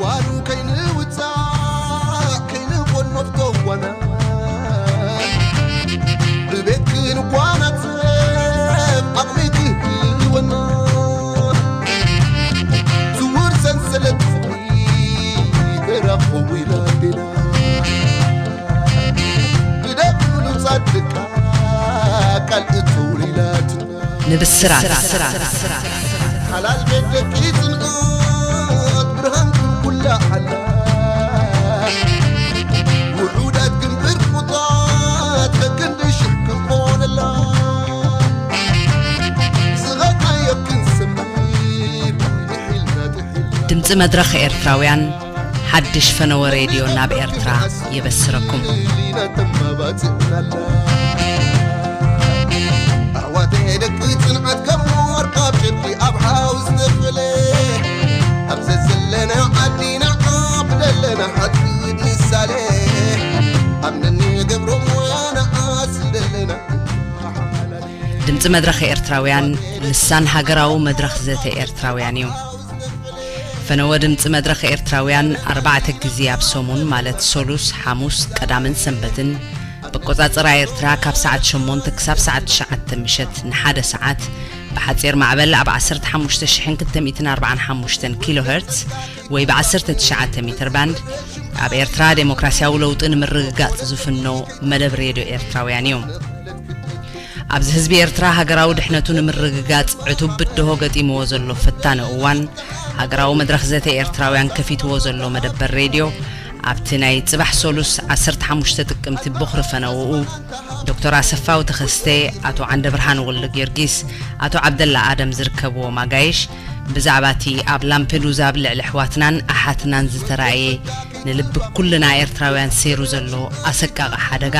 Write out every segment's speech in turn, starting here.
ዋኑ ከይንውጻእ ከይንቆኖፍ ተዋና ብቤት ክንኳናት ዓቕሚ ክህልወና ዝውር ሰንሰለት ፍቕሪ ተራኽቡ ኢላትና ብደብሉ ጻድቃ ቃል እትውር ኢላትና ንብስራት ሓላል ቤት ደቂ ጽንዓት ብርሃን ኩላ ሓላ ውሑዳት ግንብር ቁጣት ከክንዲ ሽሕ ክንኾነላ ዝኸድናዮ ክንሰምር ድሒልና ድሒልና ድምፂ መድረኽ ኤርትራውያን ሓድሽ ፈነወ ሬድዮ ናብ ኤርትራ የበስረኩም። ኣሕዋተይ ደቂ ጽንዓት ከም ወርቃብ ሸቲ ኣብ ሓው ዝተፈለ ኣብ ዘዘለና ዓዲ ንዓብ ደለና ሓድግድ ንሳለ ኣብ ነንገብሮ ሞያና ኣስደለና ድምፂ መድረኽ ኤርትራውያን ልሳን ሃገራዊ መድረኽ ዘተ ኤርትራውያን እዩ። ፈነወ ድምፂ መድረኽ ኤርትራውያን ኣርባዕተ ግዜ ኣብ ሰሙን ማለት ሰሉስ፣ ሓሙስ፣ ቀዳምን ሰንበትን ብቆጻጽራ ኤርትራ ካብ ሰዓት ሸሞንተ ክሳብ ሰዓት ትሽዓተ ምሸት ንሓደ ሰዓት ብሓጺር ማዕበል ኣብ ዓሰርተ ሓሙሽተ ሽሕን ክልተ ሚእትን ኣርባዓን ሓሙሽተን ኪሎ ሄርትስ ወይ ብ ዓሰርተ ትሽዓተ ሜትር ባንድ ኣብ ኤርትራ ዴሞክራሲያዊ ለውጢ ንምርግጋጽ ዝፍኖ መደብ ሬድዮ ኤርትራውያን እዩ። ኣብዚ ህዝቢ ኤርትራ ሃገራዊ ድሕነቱ ንምርግጋጽ ዕቱብ ብድሆ ገጢምዎ ዘሎ ፈታኒ እዋን፣ ሃገራዊ መድረኽ ዘተ ኤርትራውያን ከፊትዎ ዘሎ መደበር ሬድዮ፣ ኣብቲ ናይ ጽባሕ ሰሉስ ዓሰርተ ሓሙሽተ ጥቅምቲ ቦኽሪ ፈነውኡ፣ ዶክተር ኣሰፋው ተኸስተ፣ ኣቶ ዓንደብርሃን ወልደጊዮርጊስ፣ ኣቶ ዓብደላ ኣደም ዝርከብዎም ኣጋይሽ፣ ብዛዕባ እቲ ኣብ ላምፔዱዛ ኣብ ልዕሊ ኣሕዋትናን ኣሓትናን ዝተራእየ ንልቢ ኩልና ኤርትራውያን ሰይሩ ዘሎ ኣሰቃቒ ሓደጋ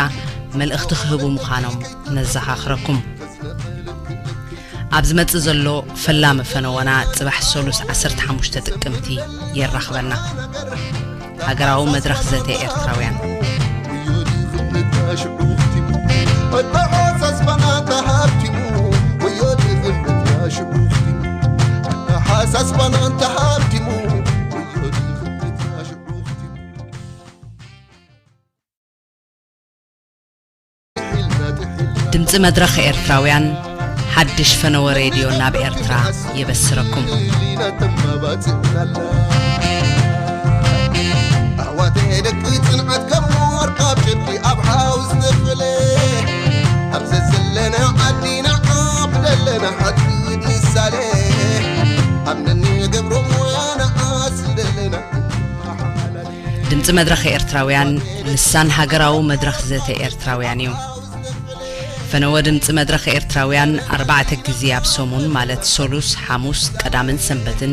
መልእኽቲ ክህቡ ምዃኖም ነዘኻኽረኩም። ኣብ ዝመጽእ ዘሎ ፈላሚ ፈነወና ጽባሕ ሰሉስ ዓሰርተ ሓሙሽተ ጥቅምቲ የራኽበና። ሃገራዊ መድረኽ ዘተ ኤርትራውያን። ኣተሓሳስባና ተሃብቲሙ ወዮ ድኽነትና ሽቡኽቲሙ ኣተሓሳስባና ተሃብቲሙ ወዮ ድኽነትና ሽቡኽቲሙ ድምፂ መድረኽ ኤርትራውያን ሓድሽ ፈነወ ሬድዮ ናብ ኤርትራ የበስረኩም። ኣሕዋተይ ደቂ ጽንዓት ከም ወርቃብ ሸቲ ኣብ ሓው ዝተፈለ ኣብ ዘዘለና ዓዲ ንዓብ ደለና ሓድግድ ንሳለ ኣብ ነንገብሮ ሞያና ኣስል ደለና ድምፂ መድረኽ ኤርትራውያን ልሳን ሃገራዊ መድረኽ ዘተ ኤርትራውያን እዩ። ፈነወ ድምፂ መድረኽ ኤርትራውያን ኣርባዕተ ግዜ ኣብ ሰሙን ማለት ሰሉስ፣ ሓሙስ፣ ቀዳምን ሰንበትን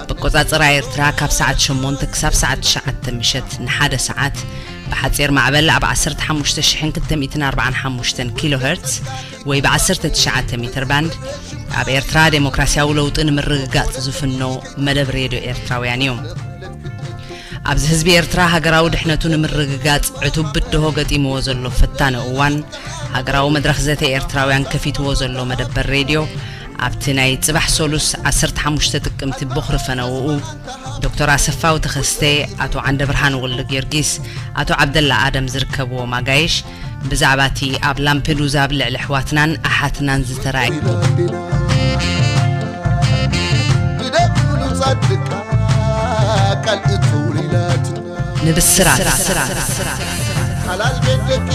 ብቆጻጽራ ኤርትራ ካብ ሰዓት ሸሞንተ ክሳብ ሰዓት ትሽዓተ ምሸት ንሓደ ሰዓት ብሓጺር ማዕበል ኣብ ዓሰርተ ሓሙሽተ ሽሕን ክልተ ሚእትን ኣርባዓን ሓሙሽተን ኪሎ ሄርትስ ወይ ብ ዓሰርተ ትሽዓተ ሜትር ባንድ ኣብ ኤርትራ ዴሞክራሲያዊ ለውጢ ንምርግጋጽ ዝፍኖ መደብ ሬድዮ ኤርትራውያን እዩ። ኣብዚ ህዝቢ ኤርትራ ሃገራዊ ድሕነቱ ንምርግጋጽ ዕቱብ ብድሆ ገጢምዎ ዘሎ ፈታኒ እዋን፣ ሃገራዊ መድረኽ ዘተ ኤርትራውያን ከፊትዎ ዘሎ መደበር ሬድዮ፣ ኣብቲ ናይ ጽባሕ ሰሉስ ዓሰርተ ሓሙሽተ ጥቅምቲ ቦኽሪ ፈነውኡ፣ ዶክተር ኣሰፋው ተኸስተ፣ ኣቶ ዓንደብርሃን ወልደጊዮርጊስ፣ ኣቶ ዓብደላ ኣደም ዝርከብዎም ኣጋይሽ፣ ብዛዕባ እቲ ኣብ ላምፔዱዛ ኣብ ልዕሊ ኣሕዋትናን ኣሓትናን ዝተራእየ ንብስራት ሓላል ቤት ደቂ